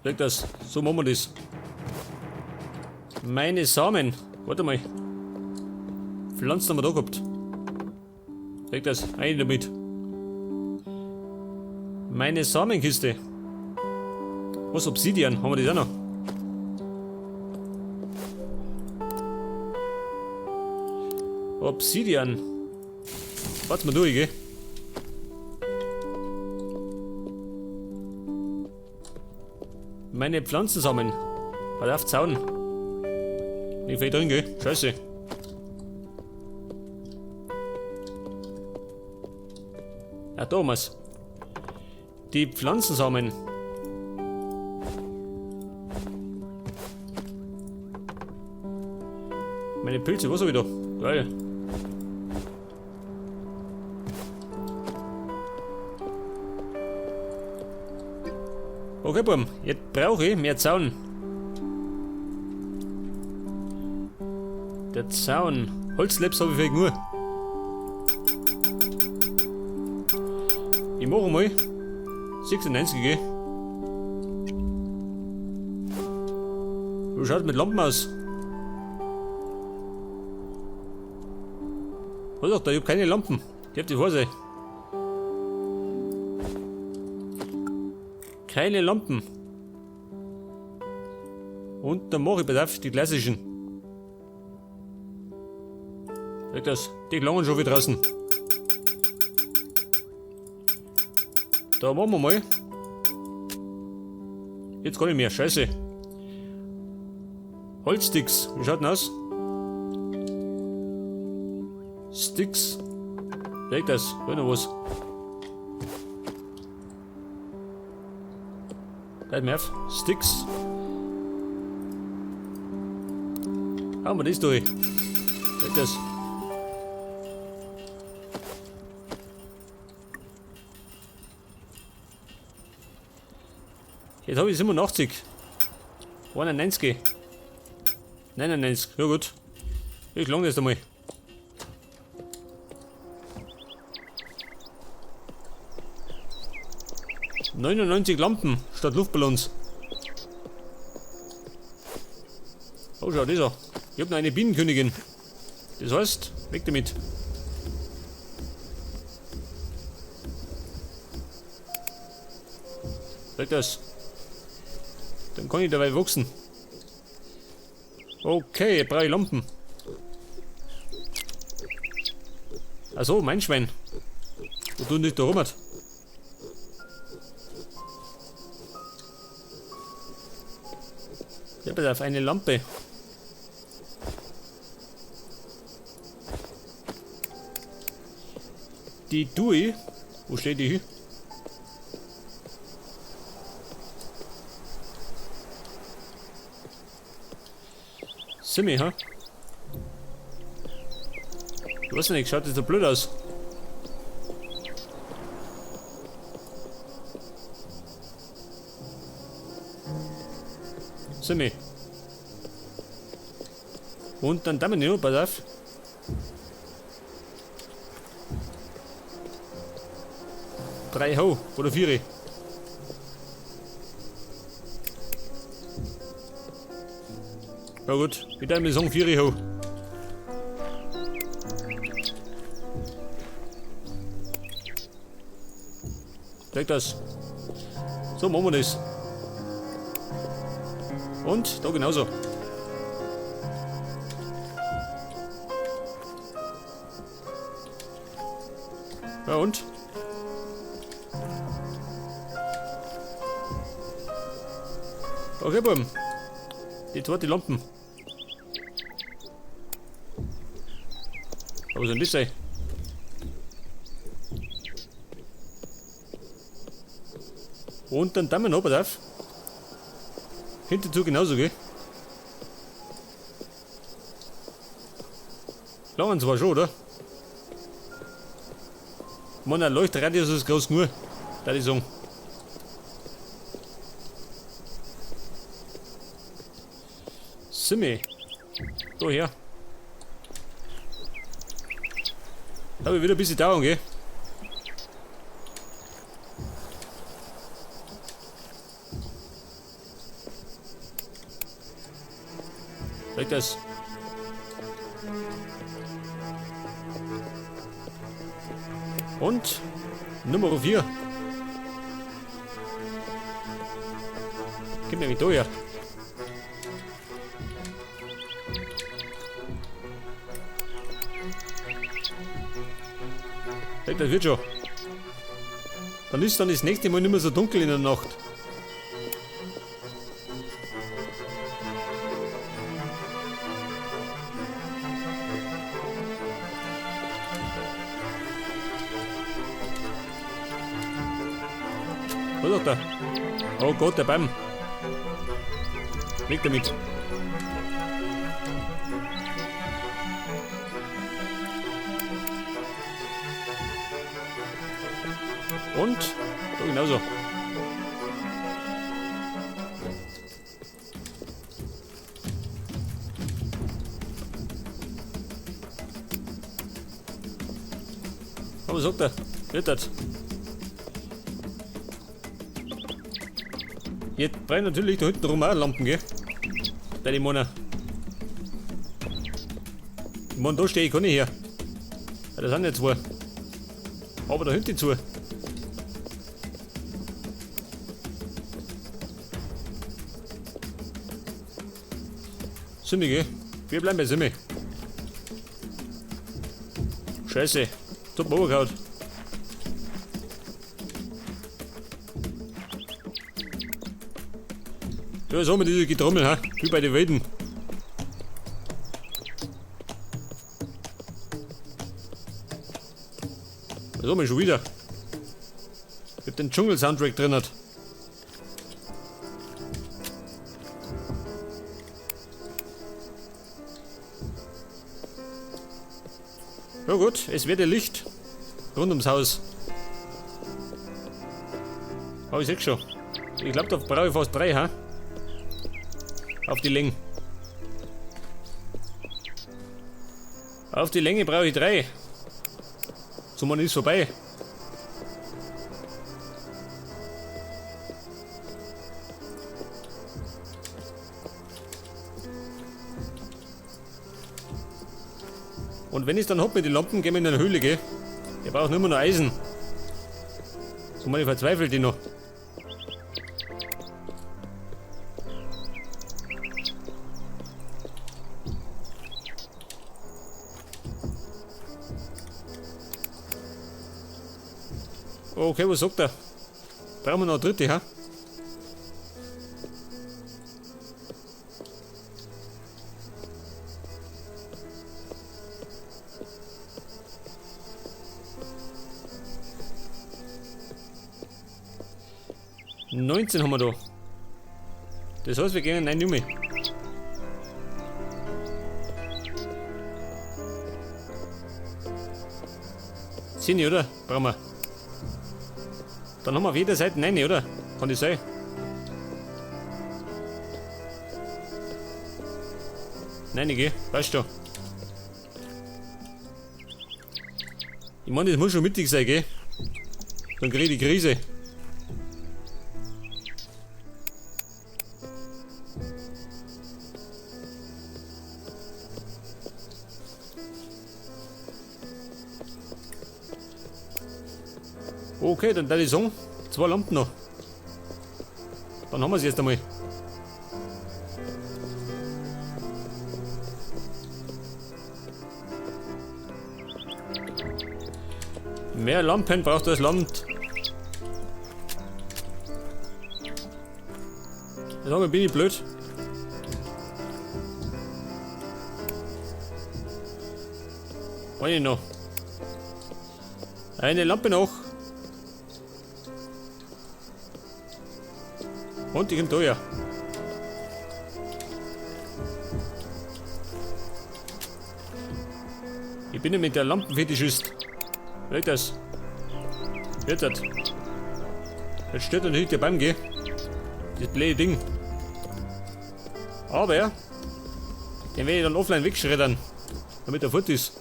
Leg das. So machen wir das. Meine Samen. Warte mal. Pflanzen haben wir da gehabt. Leg das. Ein damit. Meine Samenkiste. Was, Obsidian? Haben wir das auch noch? Obsidian. Warte mal durch, gell? Meine Pflanzensamen. Pass auf, Zaun. Nicht viel drin, gell? Scheiße. Ja, Thomas. Die Pflanzensamen. Meine Pilze, was hab ich da? Geil. Okay, Buam, jetzt brauche ich mehr Zaun. Der Zaun. Holzlabs habe ich vielleicht nur. Ich mache mal 96, gell? Wie schaut mit Lampen aus? Was doch da, ich hab keine Lampen. Ich hab die Hose. Keine Lampen. Und dann mache ich, pass auf, die klassischen. Sag das, die klangen schon wieder draußen. Da machen wir mal. Jetzt kann ich mehr, scheiße. Holzsticks, wie schaut denn aus? Sticks. Leg das, will noch was. Bleib mir auf. Sticks. Hauen wir das durch. Leg das. Jetzt habe ich 87. 91. 99. Ja gut. Ich lang das einmal. 99 Lampen statt Luftballons. Oh, schau, das an. Ich hab noch eine Bienenkönigin. Das heißt, weg damit. Weg das. Dann kann ich dabei wachsen. Okay, ich brauche Lampen. Achso, mein Schwein. Wo tun dich da rum? Ja, pass auf, eine Lampe. Die tue ich. Wo steht die hin? Simi, ha? Ich weiß nicht, schaut das so blöd aus. Simi. Und dann damit nur, pass auf. 3 Ho oder 4. Ja gut, mit einem Song 4 Ho. Zeig das. So machen wir das. Und da genauso. Ja und? Okay, Buben. Die zweite Lampen. Aber was soll das sein? Und dann Daumen noch, pass auf. Hinterzu genauso, gell? Langen zwar schon, oder? Man, ein Leuchtradius ist groß genug, da ich sagen. Simi. Da her. Da hab ich wieder ein bisschen dauern, gell? Weg das. Und Nummer 4. Gib mir mit da her. Hey, das wird schon. Dann ist dann das nächste Mal nicht mehr so dunkel in der Nacht. Was sagt er? Oh Gott, der Baum. Weg damit. Und da genauso. Aber sagt er, wird das. Jetzt brennen natürlich da hinten rum auch Lampen, gell? Bei den Männer. Ich mein, da stehe ich gar nicht her. Ja, das sind ja zwei. Aber da hinten zwei. Simmi, gell? Wir bleiben bei Simmi. Scheiße. Tut mir runtergehauen. Ja, so mit dieser Getrommel, ha? Wie bei den Wilden. Was haben wir schon wieder? Ich hab den Dschungel-Soundtrack drin hat. Ja gut, es wird ja Licht rund ums Haus. Aber ich seh schon. Ich glaub, da brauche ich fast 3, ha? Auf die Länge. Auf die Länge brauche ich 3. So, man ist vorbei. Und wenn ich's dann hab mit den Lampen, gehen wir in eine Höhle, gell? Ich brauche nur mehr noch Eisen. So, man, ich verzweifelt die noch. Okay, was sagt er? Brauchen wir noch eine dritte, ha? 19 haben wir da. Das heißt, wir gehen in 9 Junge. 10, oder? Brauchen wir. Dann haben wir auf jeder Seite 9, oder? Kann das sein? 9, gell? Weißt du. Ich meine, das muss schon mittig sein, gell? Dann krieg ich die Krise. Okay, dann würde ich sagen, 2 Lampen noch. Dann haben wir sie erst einmal. Mehr Lampen braucht das Land. Sag mal, bin ich blöd? Eine noch. Eine Lampe noch. Und die kommt da ja. Ich bin ja mit der Lampenfetischist. Wer das? Jetzt das. Jetzt steht natürlich der Baum, gell? Das blöde Ding. Aber ja, den werde ich dann offline wegschreddern, damit er fort ist.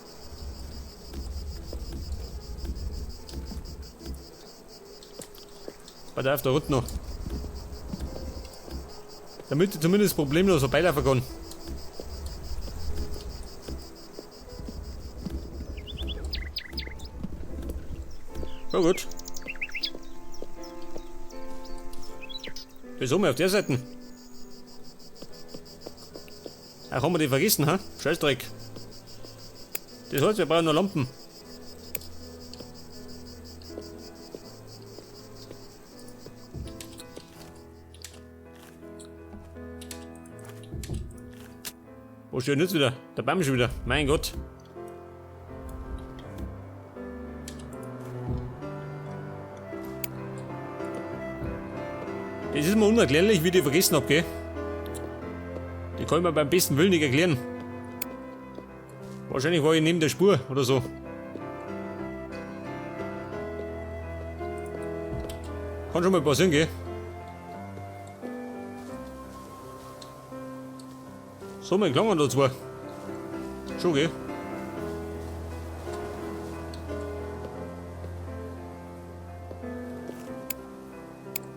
Bei der auf der Route noch. Damit ich zumindest problemlos vorbeilaufen kann. Ja gut. Wieso wir auf der Seite? Ach, haben wir die vergessen, ha? Scheißdreck. Das heißt, wir brauchen noch Lampen. Wo steht denn jetzt wieder? Der Baum schon wieder. Mein Gott. Das ist mir unerklärlich, wie ich die vergessen hab, gell? Die kann ich mir beim besten Willen nicht erklären. Wahrscheinlich war ich neben der Spur oder so. Kann schon mal passieren, gell? So, mein Klammern da zwei. Schon, gell?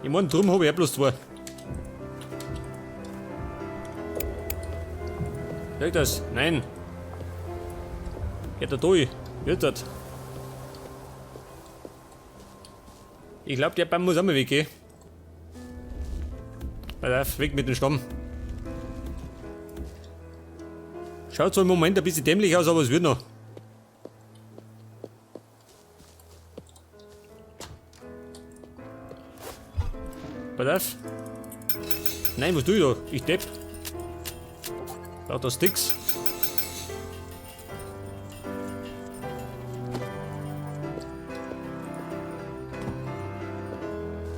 Ich mein, drum hab ich auch bloß zwei. Sag das? Nein. Geht da durch. Wird das. Ich glaub, der Baum muss auch mal weggehen. Pass auf, weg mit dem Stamm. Schaut zwar im Moment ein bisschen dämlich aus, aber es wird noch. Pass auf. Nein, was tue ich da? Ich depp. Lauter Sticks.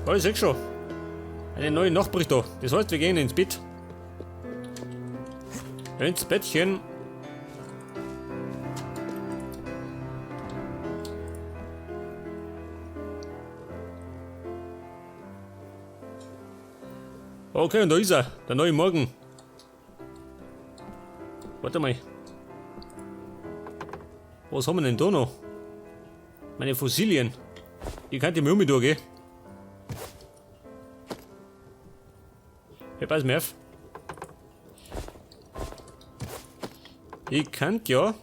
Oh, ich seh schon. Eine neue Nacht bricht da. Das heißt, wir gehen ins Bett. Ins Bettchen. Okay, und da ist er. Der neue Morgen. Warte mal. Was haben wir denn da noch? Meine Fossilien. Die kann ich mir um tun, gell? Ja, pass mir auf. Ich könnte ja.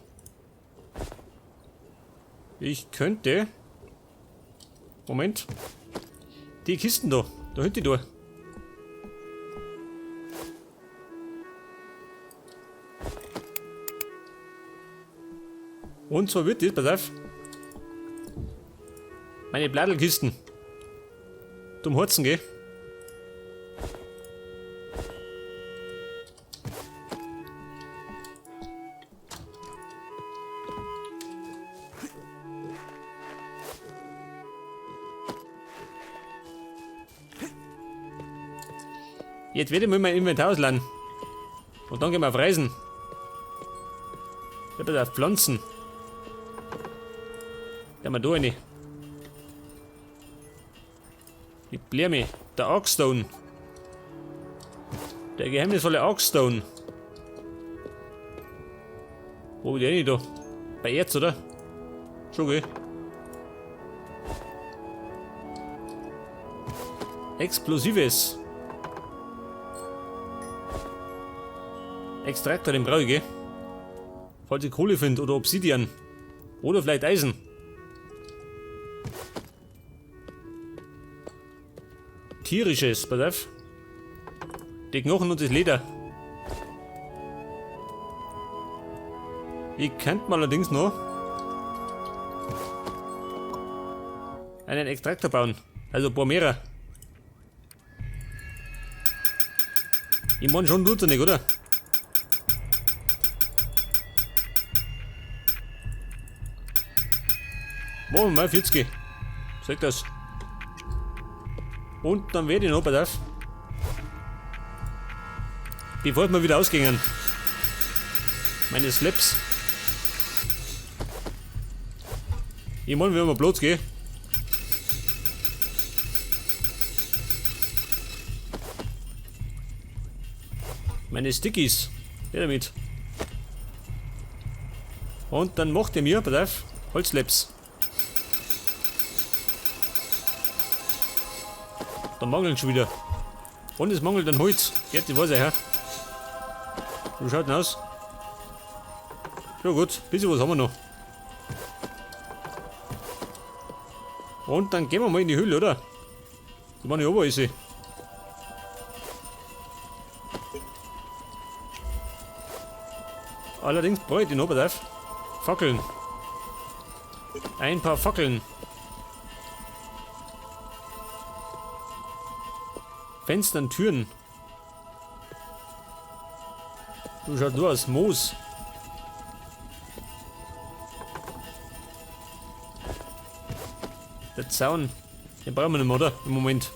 Ich könnte. Moment. Die Kisten da. Da hinten da. Und zwar wird das, pass auf. Meine Bladelkisten. Zum Horzen, gell? Jetzt werde ich mal mein Inventar ausladen. Und dann gehen wir auf Reisen. Ich hab auf Pflanzen. Da haben wir da eine. Ich blär mich. Der Arcstone. Der geheimnisvolle Arcstone. Wo bin ich denn da? Bei Erz, oder? Schon, gell? Explosives. Extraktor, den brauche ich, gell? Falls ich Kohle finde oder Obsidian. Oder vielleicht Eisen. Tierisches, pass auf. Die Knochen und das Leder. Ich könnte mir allerdings noch einen Extraktor bauen. Also ein paar mehrer. Ich mein schon tut's ja nicht, oder? Machen wir mal 40. Sag das. Und dann werde ich noch, pass auf. Bevor wir wieder ausgingen. Meine Slaps. Ich mein, wir haben Platz, gell? Meine Stickies. Geh damit. Und dann macht er mir, pass auf, Holzslaps. Da mangeln schon wieder. Und es mangelt an Holz. Jetzt, ich weiß ja, ja. Wie schaut denn aus? Ja gut, bisschen was haben wir noch. Und dann gehen wir mal in die Höhle, oder? Ich meine, oben ist sie. Allerdings brauche ich die noch, pass auf. Fackeln. Ein paar Fackeln. Fenster und Türen. Du schaut nur aus Moos. Der Zaun. Den brauchen wir nicht mehr, oder? Im Moment.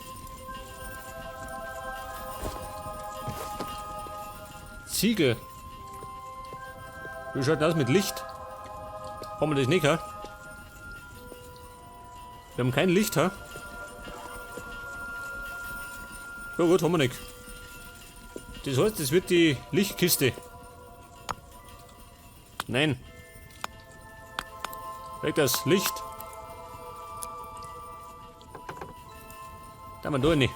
Ziegel. Wie schaut das mit Licht? Brauchen wir das nicht, hä? Wir haben kein Licht, hä? Ja gut, haben wir nicht. Das heißt, das wird die Lichtkiste. Nein. Weg das Licht. Da mal da rein.